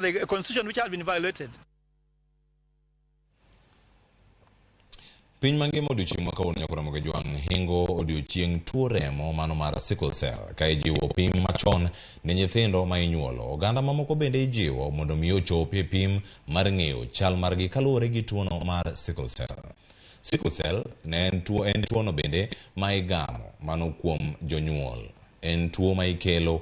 The constitution which has been violated. Piny mangima odiochieng' ma kawuono nyaka Ramogi Jwang' hingo odiochieng' tuo remo mano mar sickle cell ka ijiwo pim machon ne nyithindo ma inyuolo. Oganda mamoko bende ijiwo mondo mi ochop e pim mar ng'eyo chal margi kaluwore gi tuono mar sickle cell. Sickle cell ne en tuo en tuono bende ma igamo mano kuom jonyuol. En tuo ma ikelo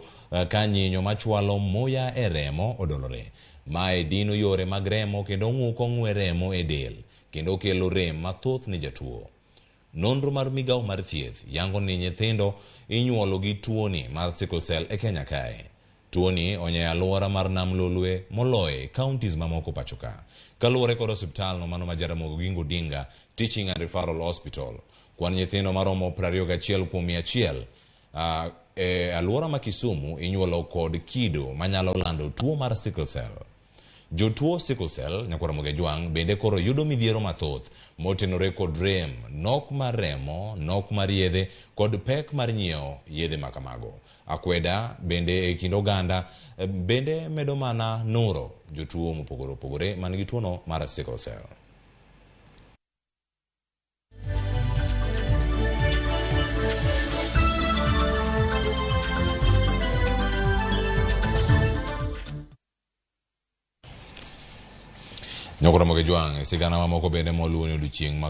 ka nyinyo machwalo muya e remo odolore. Mae dino yore mag remo kendo ng'uko ng'we remo e del kendo kelo rem mathoth ne jatuo. Nonro mar migawo mar thieth yango ni nyithindo inyuolo gi tuoni mar sickle cell e Kenya kae. Tuoni onya e alwora mar Nam Lolwe moloyo e counties mamoko pacho ka. Kaluwore kod osiptal no mano ma Jaramogi Oginga Odinga Teaching and Referral Hospital, kwan nyithindo maromo 21 kuom 100 e alwora ma Kisumu inyuolo kod kido manyalo lando tuo mar sickle cell. Jotuo sickle cell nyakwar Ramogi Ajwang' bende koro yudo midhiero mathoth motenore kod rem, nok mar remo, nok mar yedhe kod pek mar nyiewo yedhe makamago. Akweda bende e kind oganda bende medo mana nuro jotuo mopogore opogore man gi tuono mar sickle cell. Nyoko Ramogi Jwang' sigana mamoko bende moluwo ni odiochieng' ma